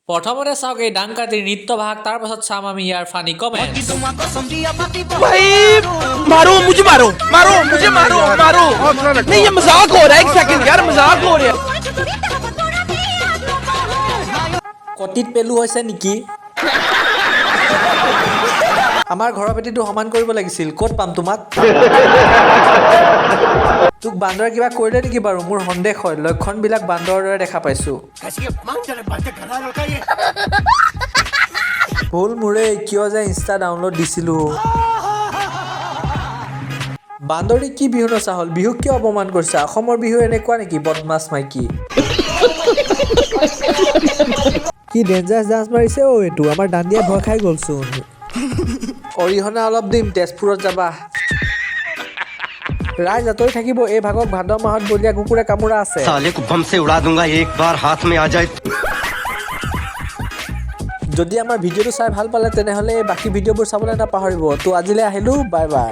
প্ৰথমতে চাওক এই দাংকাটিৰ নৃত্য ভাগ, তাৰ পাছত চাম আমি ইয়াৰ ফানি কমেণ্ট। भाई, मारो मुझे, मारो मारो मुझे, मारो मारो। नहीं, ये मजाक हो रहा है। एक सेकंड यार, मजाक हो रहा है। কটিত পেলু হৈছে নেকি? আমাৰ ঘৰৰ ভেটিটো সমান কৰিব লাগিছিল, ক'ত পাম তোমাক? তোক বান্দৰে কিবা কৰিলে নেকি বাৰু? মোৰ সন্দেহ হয়, লক্ষণবিলাক বান্দৰৰ দৰে দেখা পাইছোঁ। ভুল মোৰেই, কিয় যে ইনষ্টা ডাউনলোড দিছিলোঁ। বান্দৰী কি বিহু নচা হ'ল? বিহুক কিয় অপমান কৰিছা? অসমৰ বিহু এনেকুৱা নেকি? বদমাছ মাইকী। কি ডেঞ্জাৰাছ ডান্স মাৰিছে অ' এইটো, আমাৰ দাণ্ডিয়াই ভয় খাই গ'লচোন। অৰিহণা অলপ দিম, তেজপুৰত যাবা। ৰাইজ আঁতৰি থাকিব, এই ভাগক ভাদ মাহত বলীয়া কুকুৰে কামোৰা আছে। साले को बम से उड़ा दूंगा, एक बार हाथ में आ जाए। যদি আমাৰ ভিডিঅ'টো চাই ভাল পালে, তেনেহ'লে এই বাকী ভিডিঅ'বোৰ চাবলৈ নাপাহৰিব। তো আজিলৈ আহিলোঁ, বাই বাই।